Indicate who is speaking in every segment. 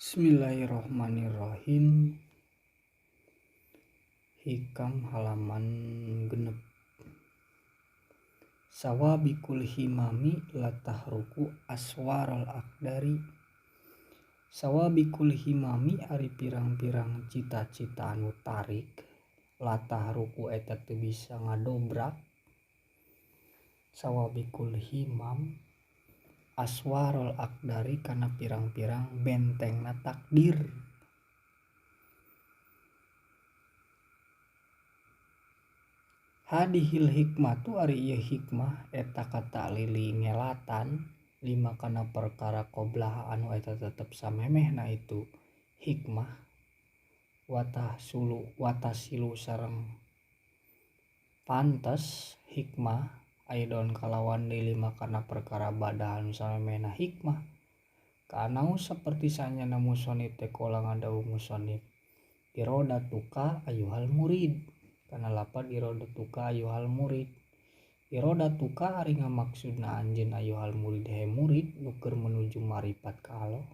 Speaker 1: Bismillahirrahmanirrahim. Hikam halaman 6. Sawabikul himami latahruku aswaral akdari. Sawabikul himami ari pirang-pirang cita-cita anu tarik latahruku eta teu bisa ngadobrak. Sawabikul himam aswarul akdari kana pirang-pirang bentengna takdir. Hadihil hikmatu ari ieu hikmah eta kata lili ngelatan lima kana perkara qoblaha anu eta tetep samemehna itu hikmah watah sulu watasilu sareng pantes hikmah aidon kalawan deui lima kana perkara bada anu samemehna hikmah kaanau seperti sanyana musonib teh kola ngadawuh musonib irodatuka ayuhal murid kana lapad irodatuka ayuhal murid irodatuka ari ngamaksudna anjeun ayuhal murid he murid nu keur menuju maripat ka Allah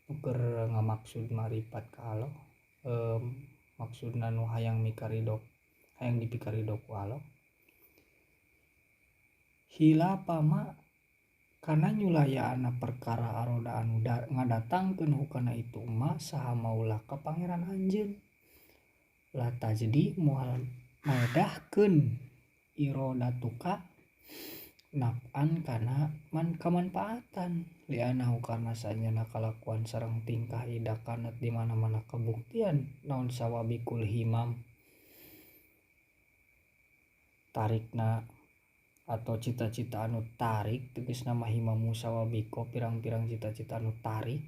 Speaker 1: nu keur ngamaksud maripat ka Allah maksudna nu hayang mikarido hayang dipikarido ku Allah hilapama kana nyulayaana perkara aroda anu ngadatangkeun hukana itu ma saha maulah ka pangeran anjeun la tajdi moal maedahkeun irodatuka naf'an kana man kamanfaatan li'anahu karna sanyana kalakuan sareng tingkah ida kanat di mana-mana kabuktian naon sawabikul himam tarikna atau cita-cita anu tarik tegasna mah himamu sawabiko pirang-pirang cita-cita anu tarik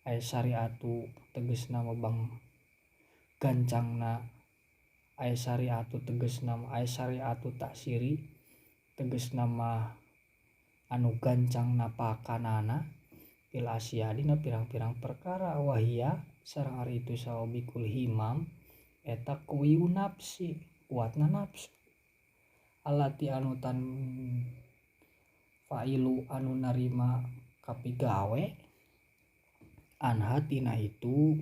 Speaker 1: aya syariatu tegasna mah bang gancangna aya syariatu tegasna mah aya syariatu taksiri tegasna mah anu gancangna pakanana fil asya dina pirang-pirang perkara wahia sareng ari itu sawabikul himam eta kuwiu nafsi kuatna nafsu alati anu tan fa'ilu anu narima kapigawe anha tina itu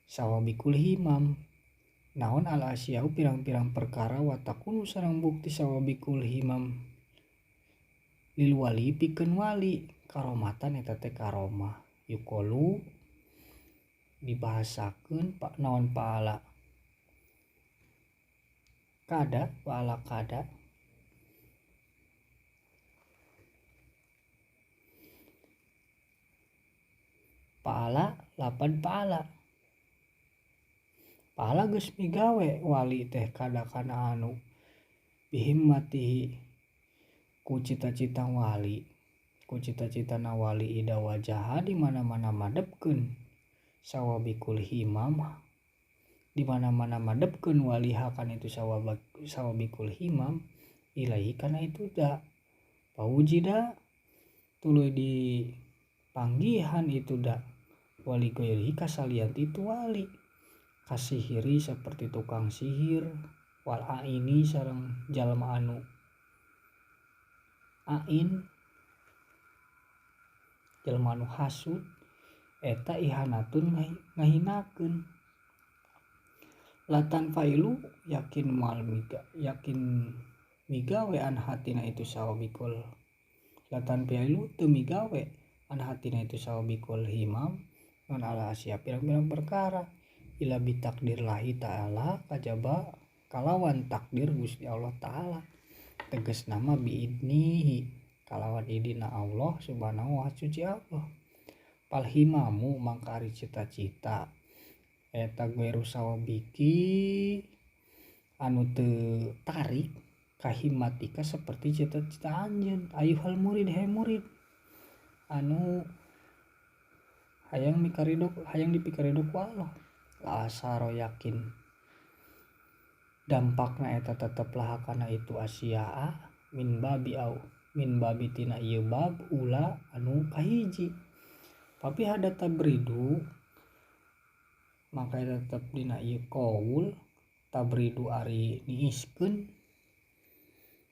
Speaker 1: sawabikul himam naon al asyau pirang-pirang perkara watakunu sareng bukti sawabikul himam lil wali pikeun wali karomatan eta teh karomah yuqalu dibahasakeun pak naon paala kada paala kada paala lapan paala paala geus migawe wali teh kada kana anu bihimmatihi ku cita-cita wali ku cita-citana wali ida wajaha di mana-mana madepkeun sawabikul himam di mana-mana madepkeun wali hakan itu sawabikul himam ilahi kana itu da paujida tuluy di panggihan itu da wali goirihi kasalian itu wali kasihiri seperti tukang sihir wal aini sareng jalma anu ain jalma anu hasud eta ihanatun ngahinakeun latan failu yakin moal miga yakin migawe an hatina itu sawabikul latan failu teu migawe an hatina itu sawabikul himam non ala asya pirang-pirang perkara ila bitakdir lahi ta'ala kajaba kalawan takdir Gusti Allah ta'ala tegas nama biidnihi kalawan idina Allah subhanahu wa suci Allah pal himamu mangka ari cita-cita eta gairu sawabiki anu teu tarik kahimatika seperti cita-cita anjeun ayuhal murid he murid anu hayang mikarido hayang dipikarido ku Allah la asaro yakin dampakna eta tetep lah kana itu asyaa min babi au min babi tina ieu bab ula anu kahiji tapi hada tabridu maka tetep dina ieu qaul tabridu ari niiskeun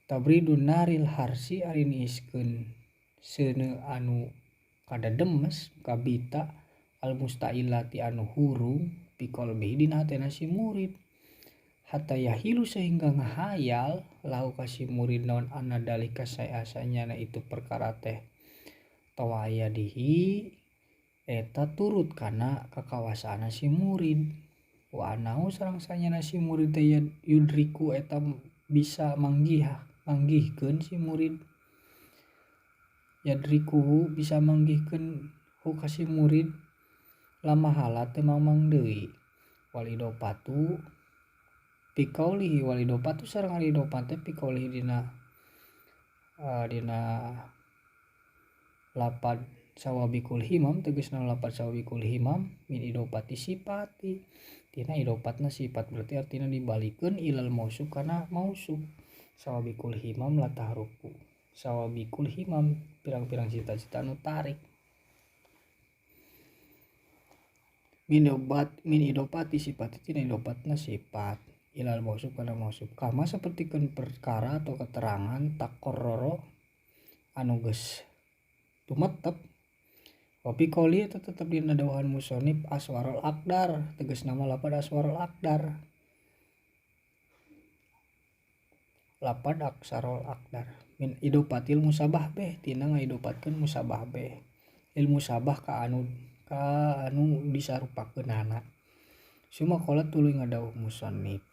Speaker 1: tabridu naril harsi ari niiskeun seuneu anu Kadademes kabita al mustailati anu hurung piqalbihi dina hatena si murid hatta yahilu sehingga ngahayal lahu ka si murid naon anna dalika saeasanyana itu perkara teh tawayadihi eta turut kana kakawasaanna si murid wa annahu sareng sanyana si murid teh yudriku eta bisa manggihkeun si murid yadrikuhu bisa manggihkeun hu ka si murid lamahala teu mamang deui wal idopatu piqaulihi wal idopatu sareng al idopah teh piqaulihi dina dina lapad sawabikul himam tegasna lapad sawabikul himam min idopati sifati tina idopatna sifat berarti artina dibalikeun ilal mausuf kana mausuf sawabikul himam la tahruku sawabikul himam pirang-pirang cita-cita anu tarik min idopati sifat tina idopatna sifat ilal mausuf kana mausuf kama sapertikeun perkara atau keterangan takorroro anu geus tumetep wapi qouli eta tetep dina dawuhan musonif aswarul aqdar tegasna mah lapad aswarul aqdar lapad aksarul aqdar min idopatil musabah beh tina ngaidopatkeun musabah beh ilmu sabah ka anu disarupakeunana suma qala tuluy ngadawuh musannif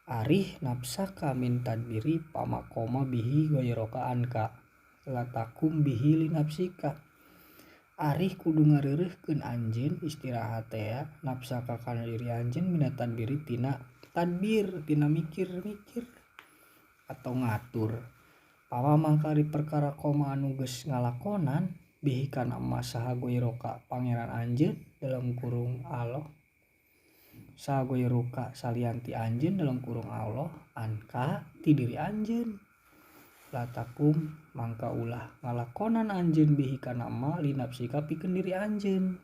Speaker 1: arih nafsaka min tadbiri pamakoma bihi ghairaka anka latakum bihi li nafsika arih kudu ngareureuhkeun anjeun istirahat teh nafsaka kana diri anjeun mina tadbiri tina tadbir tina mikir-mikir atau ngatur pama mangkari perkara koma anu geus ngalakonan bihi kana saha ghairaka pangeran anjeun dalam kurung Allah saha ghairaka salianti anjeun dalam kurung Allah anka ti diri anjeun latakum mangka ulah ngalakonan anjeun bihi kana ma linafsika pikeun diri anjeun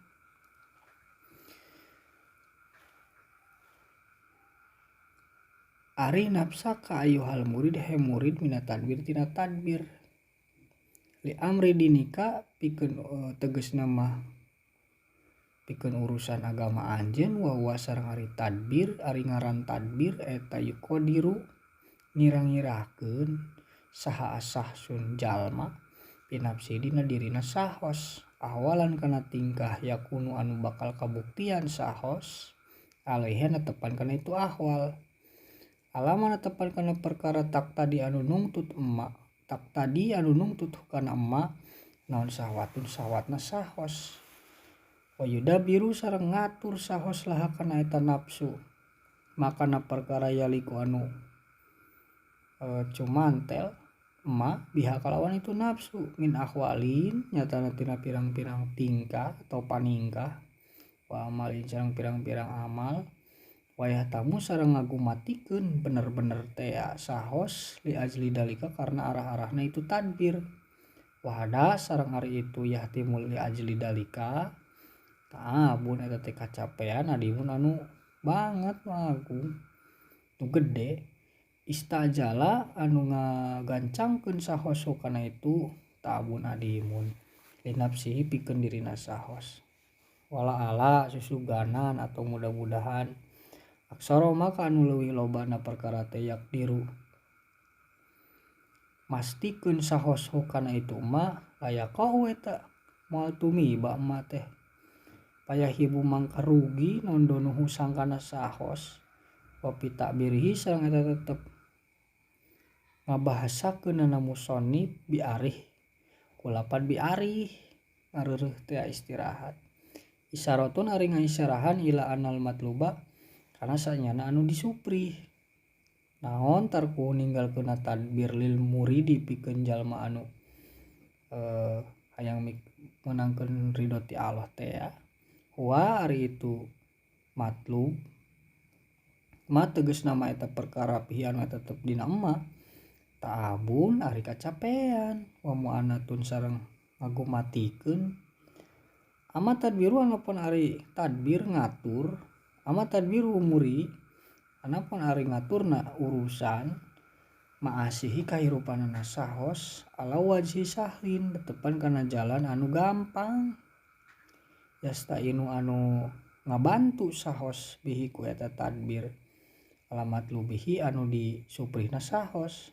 Speaker 1: ari nafsaka ayuhal murid he murid mina tadbir tina tadbir li amri dinika pikeun tegasna mah pikeun urusan agama anjeun wa huwa sareng ari tadbir ari ngaran tadbir eta yuqadiru ngira-ngirakeun saha asahsun jalma pinafsi dina dirina sahos ahwalan kana tingkah yakunu anu bakal kabuktian sahos alaiha netepan kana itu ahwal alama netepan kana perkara tak tadi anu nungtut emak tak tadi anu nungtut kana emak naon sahwatun sahwatna sahos wa yudabiru sareng ngatur sahos laha kana eta nafsu makana perkara yaliku anu cumantel emak biha kalawan itu nafsu min ahwalin nyatana tina pirang-pirang tingkah atau paningkah wa amalin sareng pirang-pirang amal wayah tamu sareng ngagumatikeun bener-bener teh sahos li ajli dalika karena arah-arahna itu tadbir wahada sareng ari itu yahtimul li ajli dalika ta'abun eta teh kacapean adimun anu banget agung nu gede istajala anu ngagancangkeun sahos kana itu ta'abun adimun linafsihi pikeun dirina sahos wala ala susuganan atau mudah-mudahan aksara maka anu leuwih lobana perkara teh yakdiru mastikeun sahos kana itu mah layaqahu eta moal tumiba emak teh payahibu mangka rugi nondonuhu sangkana sahos wa fi ta'birihi sareng eta tetep ngabahasakeunana musannif biarih kulapan biarih ngareureuh teh istirahat isyaratun ari ngaisyarahan ila anal matluba karena sanyana anu disuprih naon tarku ninggalkeun tadbir lil muridi pikeun jalma anu hayang meunangkeun ridho ti Allah teh ya wa ari itu matlub ma tegasna mah eta perkara pian tetep dina emak ta'abun ari kacapean wa mu'anatun sareng ngagumatikeun ama tadbiru anapun ari tadbir ngatur ama tadbiru umuri anapun ari ngaturna urusan Ma'asihi kahirupanana sahos ala wajhi sahlin tetepan kana jalan anu gampang yastainu anu ngabantu sahos bihi ku eta tadbir alamat lubihi anu disuprihna sahos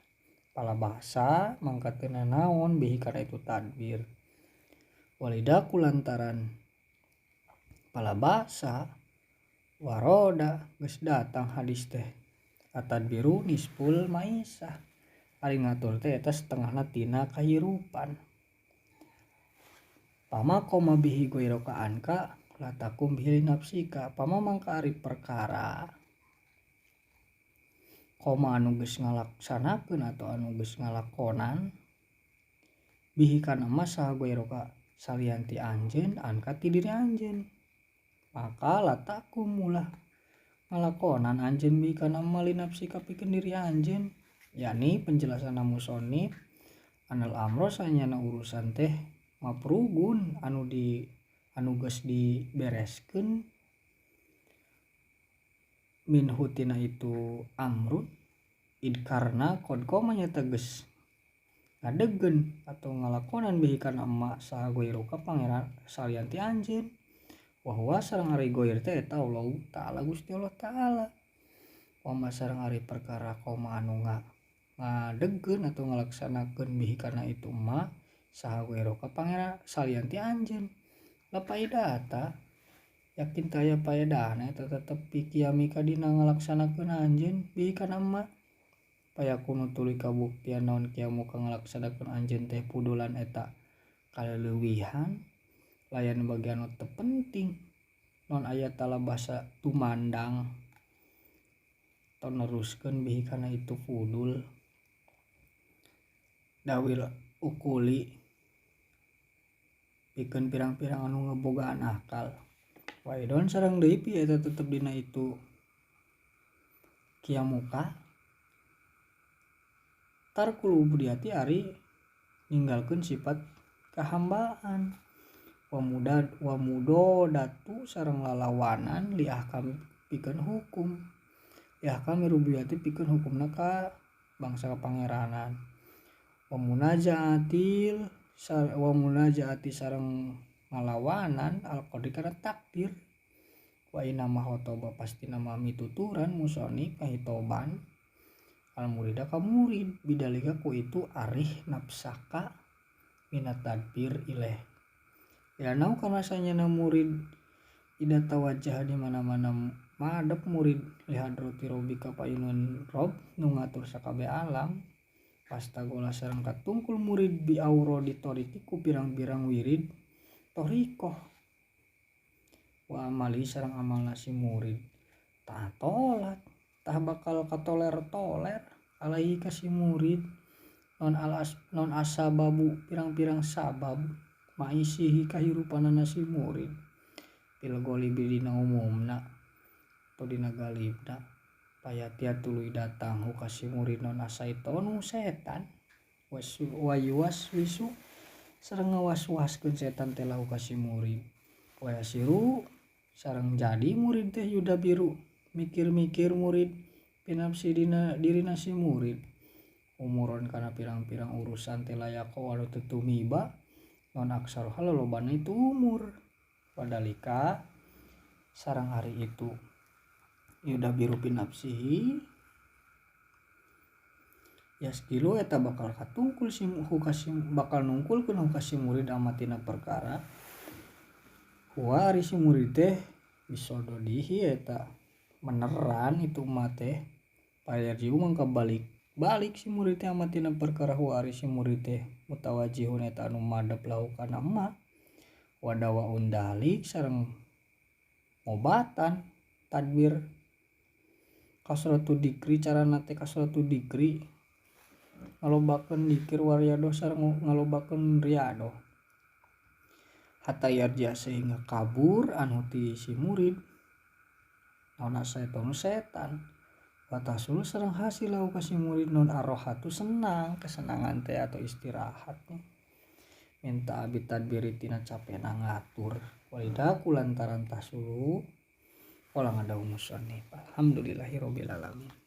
Speaker 1: pala bahasa mangka teu nanaon bihi kana itu tadbir walida kulantaran pala bahasa waroda geus datang hadis teh atadbiru nisful maisah ari ngatur teh eta setengahna tina kahirupan pama koma bihi goiroka anka latakum bihi nafsika pama mangka ari perkara koma anu geus ngalaksanakeun atau anu geus ngalakonan bihi kana masa goiroka salian ti anjeun anka ti diri anjeun maka latakum ulah ngalakonan anjeun bihi kana mali nafsika pikeun diri anjeun yakni penjelasan musonif anal amro sanyana urusan teh maprugun anu di anu geus dibereskeun minhu tina itu amrun id karna qad qoma nyata geus ngadegkeun atau ngalakonan bihi kana emak saha goiruka pangeran salian ti anjeun wa huwa sareng ari goir teh eta Allah Ta'ala Gusti Allah Ta'ala wa ma sareng ari perkara koma anu ngadegkeun atau ngalaksanakeun bihi kana itu emak saha goiruka pangeran salian ti anjeun la paidata yakin taya paedahna eta tetep pikiamika dina ngalaksanakeun anjeun bihi kana emak payakunu tuluy kabuktian naon kiamu ka ngalaksanakeun anjeun teh pudulan eta kaleuwihan layan bagian nu teu penting non aya tala basa tumandang atau neruskeun bihi kana itu pudul dawil ukuli pikeun pirang-pirang anu ngebogaan akal waidon sareng deui pi eta tetep dina itu kiamuka tarkul ubudiyati ari ninggalkeun sifat kahambaan wamuda wamudodatu sareng lalawanan li ahkam pikeun hukum li ahkam rububiyati pikeun hukumna ka bangsa kapangeranan wamunajaatil wamunajaati sareng ngalawanan al-qadri kana takdir wa inna ma khotoba pasti nama mituturan musonif kahitoban al murida ka murid bidalika ku itu arih nafsaka minat tadbir ileh ya nau karena sanyana murid ida tawajjah di mana-mana madep murid lihadrati robbika payunun rob nu ngatur sakabeh alam pastagola sareng katungkul murid bi aurodi thoriqi ku pirang-pirang wirid thoriqoh wa amali sareng amalna si murid tah tolat tah bakal katoler-toler alaihi ka si murid non alas non asababu pirang-pirang sabab maisihi kahirupanana si murid fil ghalibi dina umumna atau dina galibna payatia tuluy datang ka si murid non asaitonu setan wayuwaswisu sareng ngawas-waskeun setan teh lahu ka si murid wayasiru sareng jadi murid teh yudabiru mikir-mikir murid pinafsi dina dirina si murid umuron kana pirang-pirang urusan teh layako anu teu tumiba non aksaroha lolobana itu umur padalika sareng hari itu yudabiru pinafsihi yaskilu eta bakal katungkul si hukasi bakal nungkulkeun hukasi murid amatina perkara huwa ari si murid teh bisododihi eta meneran itu mah teh payarjiu mangka balik balik si murid teh amatina perkara huwa ari si murid teh mutawajihun eta anu madep lahu kana emak wadawa undalik sareng ngobatan tadbir kasratu dikri carana teh kasratu dikri ngalobakeun dikir wariadoh sareng ngalobakeun riadoh hatta yarja sehingga kabur anu ti si murid naon setan setan watasul sareng hasil lahu ka si murid non arrohatu senang kesenangan teh atau istirahat minta abi tadbiri tina capena ngatur walida kulantaran tasulu pola ngadawu musannif alhamdulillahirabbil alamin.